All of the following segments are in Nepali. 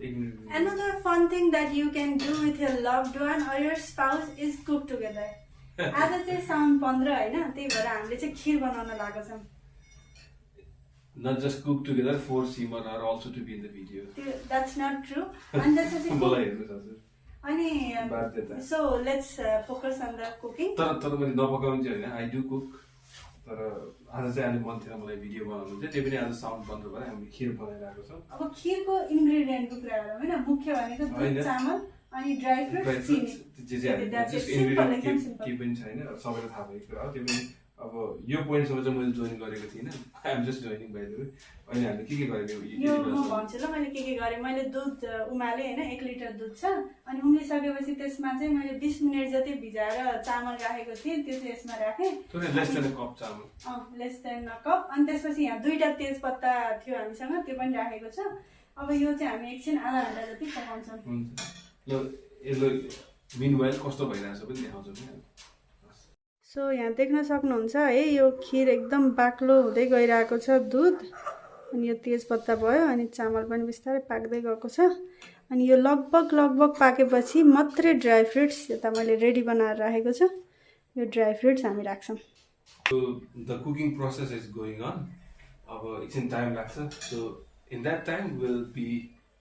Another fun thing that you can do with your loved one or your spouse is cook together. आज चाहिँ साउन 15 हैन, त्यही भएर हामीले चाहिँ खीर बनाउन लागेको छौं. Not just cook together, 4 Simon are also to be in the video. That's not true. And that's so let's focus on the cooking. तर मैले नपकाउनु चाहिँ हैन, I do cook. तर आज चाहिँ अलि मन थिएन मलाई भिडियो बनाउनु चाहिँ, त्यही पनि आज साउन 15 भएर हामीले खीर बनाइरहेको छौं. अब खीरको इन्ग्रेडिएन्टको कुरा गरौँ हैन, मुख्य भनेको दुध, चामल अनि ड्राई फ्रुट्स, चिनी. जस्ट इन्ग्रेडिएन्ट के पनि छैन, सबैलाई थाहा भएको कुरा हो. त्यो पनि अब यो पोइन्टसम्म चाहिँ मैले जोइन गरेको थिइनँ. I am just joining by the way. अहिले हामीले के गरेको यो म भन्छु ल, मैले के गरेँ. मैले दुध उमाले हैन, 1 लिटर दुध छ. अनि उम्लिसकेपछि त्यसमा चाहिँ मैले 20 मिनेट जति भिजाएर चामल राखेको थिएँ, त्यो चाहिँ यसमा राखेँ. लेस देन अ कप चामल. Less than a cup. अनि त्यसपछि यहाँ 2टा तेजपत्ता थियो हामीसँग, त्यो पनि राखेको छ. अब यो चाहिँ हामी एकछिन आधा घण्टा जति पकाउँछौँ. ल यसले मिनवाइल कस्तो भइरहेछ पनि देखाउँछु नि. सो यहाँ देख्न सक्नुहुन्छ है, यो खीर एकदम बाक्लो हुँदै गइरहेको छ दुध. अनि यो तेजपत्ता भयो, अनि चामल पनि बिस्तारै पाक्दै गएको छ. अनि यो लगभग पाकेपछि मात्रै ड्राई फ्रुट्स यता मैले रेडी बनाएर राखेको छु. यो ड्राई फ्रुट्स हामी राख्छौँ. So the cooking process is going on. अब एकछिन टाइम लाग्छ. So in that time will be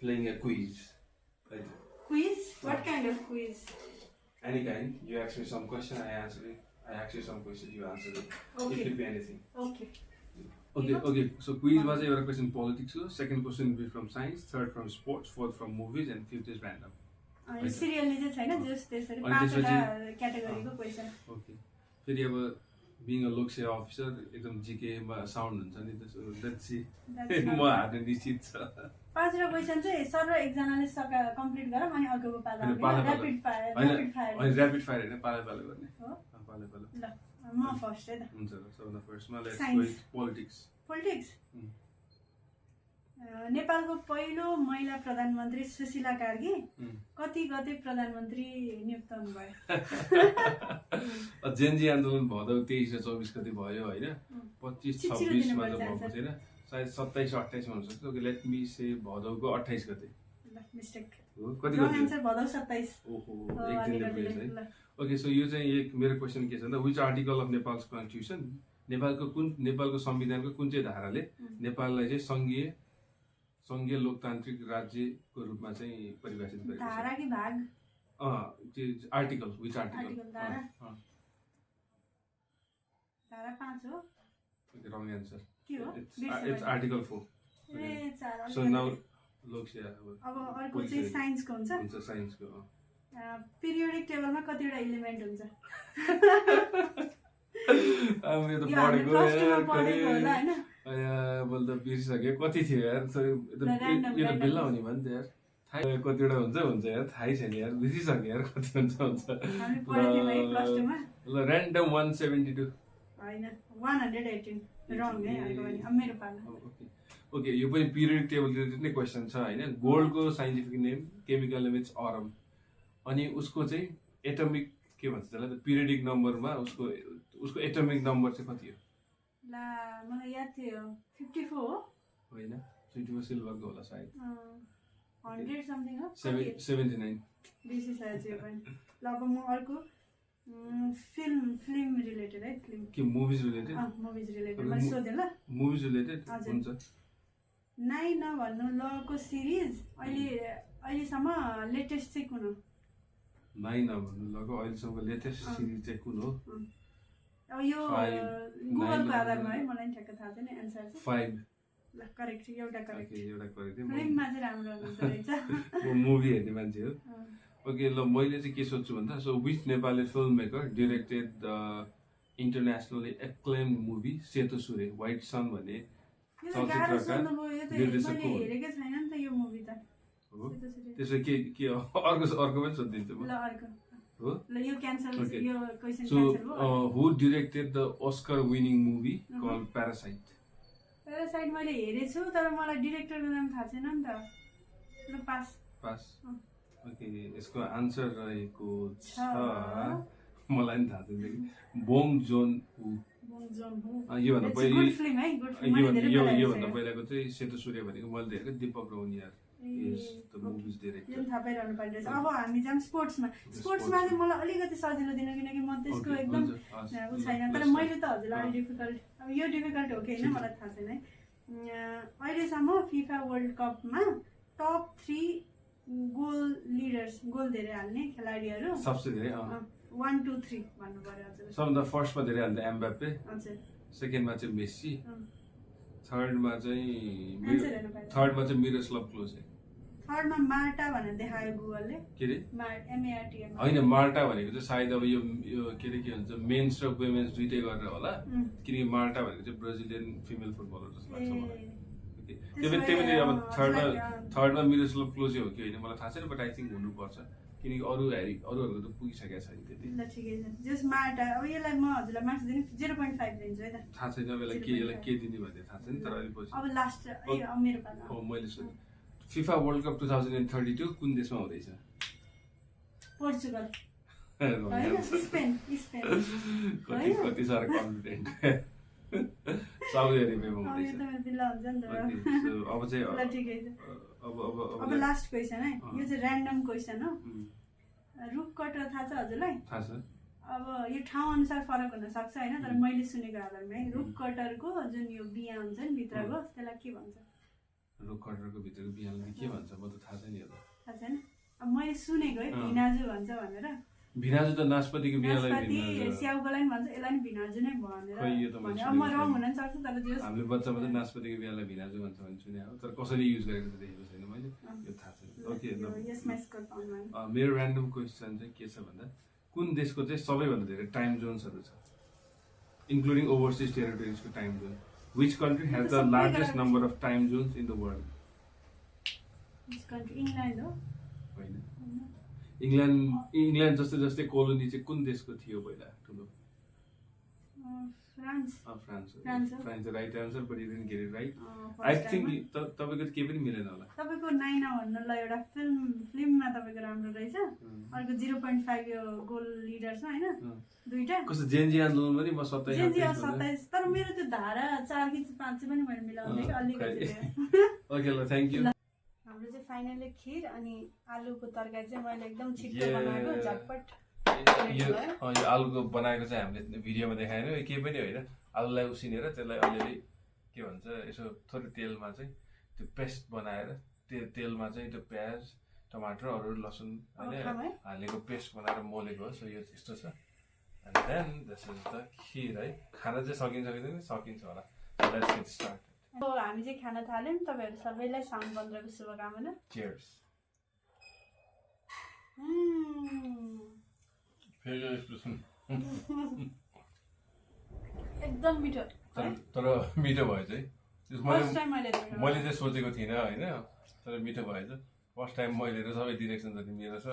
playing a quiz. Quiz? What kind of quiz? Any kind. You ask me some question, I answer it. I ask you some question, you answer it. Okay. It could be anything. Okay. So quiz was your question politics. Second question will be from science. Third from sports. Fourth from movies. And fifth is random. Serially चाहिँ छैन, जस्ट त्यसरी पाँचवटा क्याटेगोरीको क्वेशन. ओके. फेरि अब being a लोकसेवा अफिसर एकदम जीके मा साउन्ड हुन्छ नि, त्यसो लेट्स सी. म हार्ने निश्चित छ. 5वटा क्वेशन चाहिँ सर र एकजनाले कम्प्लिट गरौँ, अनि अर्कोको पाला र्यापिड फायर. अनि र्यापिड फायर हैन, पाला पाला गर्ने. हो, पाला पाला. ल म फर्स्ट है त. हुन्छ ल. सबभन्दा फर्स्टमा लेट्स गो पोलिटिक्स. नेपालको पहिलो महिला प्रधानमन्त्री सुशीला कार्की कति गते प्रधानमन्त्री नियुक्त हुनुभयो? जेनजी आन्दोलन भदौ 23 र 24 गते भयो हैन. 25 26 मा त भएको छैन, सायद 27 28 मा हुन्छ. ओके, लेट मी से भदौको 28 गते. मिस्टेक हो. कति गते? आन्सर भदौ 27. ओहो, एक दिन डिफरेन्स है. ओके, सो यो चाहिँ एक मेरो क्वेशन के छ भन्दा व्हिच आर्टिकल अफ नेपालको कन्स्टिट्युसन, नेपालको संविधानको कुन चाहिँ धाराले नेपाललाई चाहिँ संघीय लोकतान्त्रिक राज्यको रूपमा चाहिँ परिभाषित गरेको छ? धारा कि भाग? त्यो आर्टिकल, व्हिच आर्टिकल? धारा 5 हो. ओके, रङ आन्सर. के हो? It's article 4. A 4. So now Lok Sewa. अब अर्को चाहिँ साइन्सको हुन्छ. हुन्छ साइन्सको. पिरियोडिक टेबलमा कतिवटा एलिमेन्ट हुन्छ? अब यो त पढेको होला हैन. मैले त बिर्सिसकेँ कति थियो यार. यो त बेला हुने भयो नि त यार. थाहै कतिवटा हुन्छ यार, थाहै छैन यार, बिर्सिसकेँ यार कति हुन्छ. ल र्यान्डम 172 हैन, 118 रङ है. अब मेरो पाला. ओके, यो पनि पिरियोडिक टेबल रिलेटेड नै क्वेसन छ हैन. गोल्डको scientific name, chemical name is aurum. अनि उसको चाहिँ एटमिक के भन्छ त्यसलाई, पिरियोडिक नम्बरमा उसको एटमिक नम्बर चाहिँ कति हो? ला मलाई याद थियो 54 हो हैन. 54 सिल्भरको होला सायद. 100 समथिङ हो. 79. बिर्सि सायद पनि. ल अब म अर्को फिल्म रिलेटेड है. फिल्म के मुभिज रिलेटेड? मुभिज रिलेटेड मैले सोधेँ ल. मुभिज रिलेटेड हुन्छ. नाइ नभन्नु लको सिरिज अहिलेसम्म लेटेस्ट चाहिँ कुन हो? नाइ नभन्नु लको अहिलेसम्म लेटेस्ट सिरिज चाहिँ कुन हो? अब यो गुगलको आधारमा है, मलाई नि ठ्याक्क थाहा छैन एन्सर चाहिँ. 5. ल करेक्ट. एउटा करेक्ट. फिल्ममा चाहिँ राम्रो हुनुहुन्छ रहेछ. म मुभी हेर्ने मान्छे हो. ओके, ल मैले चाहिँ के सोच्छु भन्दा, so which Nepali film maker directed the internationally acclaimed movie सेतो सूर्य, व्हाइट सन भन्ने चलचित्रका निर्देशक को? हेरेकै छैन नि त यो मुभी त. हो, त्यसो के अर्को पनि सोधिदिन्छु म. ल अर्को हो. ल यो क्यान्सल. यो question so who directed the Oscar winning movie called Parasite? Parasite मैले हेरेछु, तर मलाई डिरेक्टरको नाम थाहा छैन नि त. ल पास. ओके, यसको आन्सर रहेको छ, मलाई नि थाहा छैन, बोङ जोन हु. योभन्दा पहिलाको चाहिँ सेतो सूर्य भनेको मैले देखेको Deepak Rauniyar is the movies director जुन थाहा पाइरहनु पर्ने रहेछ अब हामी जाम स्पोर्ट्समा चाहिँ मलाई अलिकति सजिलो दिन किनकि म त्यसको एकदम ऊ छैन तर मैले त हजुरलाई डिफिकल्ट अब यो डिफिकल्ट हो कि होइन मलाई थाहा छैन है अहिलेसम्म फिफा वर्ल्ड कपमा टप 3 गोल धेरै हाल्ने खेलाडीहरू सबसे धेरै 1 2 3 भन्नु पर्यो हजुर सबभन्दा फर्स्टमा धेरै हाल्दा एम्बाप्पे हजुर सेकेन्डमा चाहिँ मेस्सी थर्डमा चाहिँ मिरोस्लाव क्लोजे थर्डमा मार्टा भनेर देखायो गुगलले के रे MARTA होइन मार्टा भनेको चाहिँ सायद अब यो के अरे के भन्छ मेन्स र वुमेन्स दुइटै गरेर होला किनकि मार्टा भनेको चाहिँ ब्राजिलियन फिमेल फुटबलर जस्तो लाग्छ मलाई त्यो पनि अब थर्डमा मिरोस्लाव क्लोजे हो कि होइन मलाई थाहा छैन बट आई थिङ्क हुनुपर्छ किनकि अरूहरूको त पुगिसकेको छैन त्यति ल ठिकै छ जस मार्टा अब यसलाई म हजुरलाई मार्क्स दिनु 0.5 दिन्छु है त थाहा छैन यसलाई के दिने भन्ने थाहा छैन तर अहिले पछि अब लास्ट मेरो पाला हो मैले सोधेँ फिफा वर्ल्ड कप 2032 कुन देशमा हुँदैछ पोर्चुगल हैन स्पेन कति साह्रो कन्फिडेन्ट साउदी अरेबियामा हुँदैछ अब चाहिँ ल ठिकै छ अब लास्ट क्वेसन है यो चाहिँ र्यान्डम क्वेसन हो रुख कटर थाहा छ हजुरलाई थाहा छ अब यो ठाउँ अनुसार फरक हुन सक्छ हैन तर मैले सुनेको आधारमा है रुख कटरको जुन यो बिया हुन्छ नि भित्रको त्यसलाई के भन्छ रुख कटरको भित्रको बियालाई के भन्छ म त थाहा छैन यो त थाहा छैन अब मैले सुनेको है भिनाजु भन्छ भनेर भिनाजु त नास्पातीको बियालाई भिनाजु स्याउको लागि भन्छ यसलाई नि भिनाजु नै भनेर अब म रङ हुन सक्छ तर जे हामीले बच्चामा चाहिँ नास्पातीको बियालाई भिनाजु भन्छ भन्ने सुने हो तर कसरी युज गरेको त देखेको छैन मैले यो थाहा छैन ओके मेरो र्यान्डम क्वेसन चाहिँ के छ भन्दा कुन देशको चाहिँ सबैभन्दा धेरै टाइम जोन्सहरू छ इन्क्लुडिङ ओभरसिज टेरिटोरिजको time zone Which country has the largest number of time zones in the world? Which country? England हो? होइन इङ्ल्यान्ड जस्तै कोलोनी चाहिँ कुन देशको थियो पहिला ठुलो France France right answer but you didn't get it right I think तपाईको केही पनि मिलेन होला तपाईको 9 भन्नुलाई एउटा फिल्ममा तपाईको राम्रो रहेछ अर्को 0.5 यो गोल लिडर छ हैन दुईटा कस्तो जेनजी आन्दोलन पनि म 27 तर मेरो त्यो धारा 4 कि 5 पनि मैले मिलाउँदै अलिकति ओके ल थ्यांक यू हाम्रो चाहिँ फाइनली खीर अनि आलुको तरकारी चाहिँ मैले एकदम छिटो बनाएको झटपट यो आलुको बनाएको चाहिँ हामीले भिडियोमा देखाएन केही पनि होइन आलुलाई उसिनेर त्यसलाई अलिअलि के भन्छ यसो थोरै तेलमा चाहिँ त्यो पेस्ट बनाएर तेलमा चाहिँ त्यो प्याज टमाटर अरू लसुन हैन हालेको पेस्ट बनाएर मोलेको हो सो यो यस्तो छ and then this is the kheer है खाना चाहिँ सकिन्छ होला लेट्स गेट स्टार्टेड अब हामी चाहिँ खाना थाल्यौं तपाईहरु सबैलाई साउन 15 को शुभकामना चियर्स एकदम मिठो तर मिठो भयो चाहिँ मैले चाहिँ सोचेको थिइनँ हैन तर मिठो भएछ फर्स्ट टाइम मैले सबै डिरेक्सन जति मेरो छ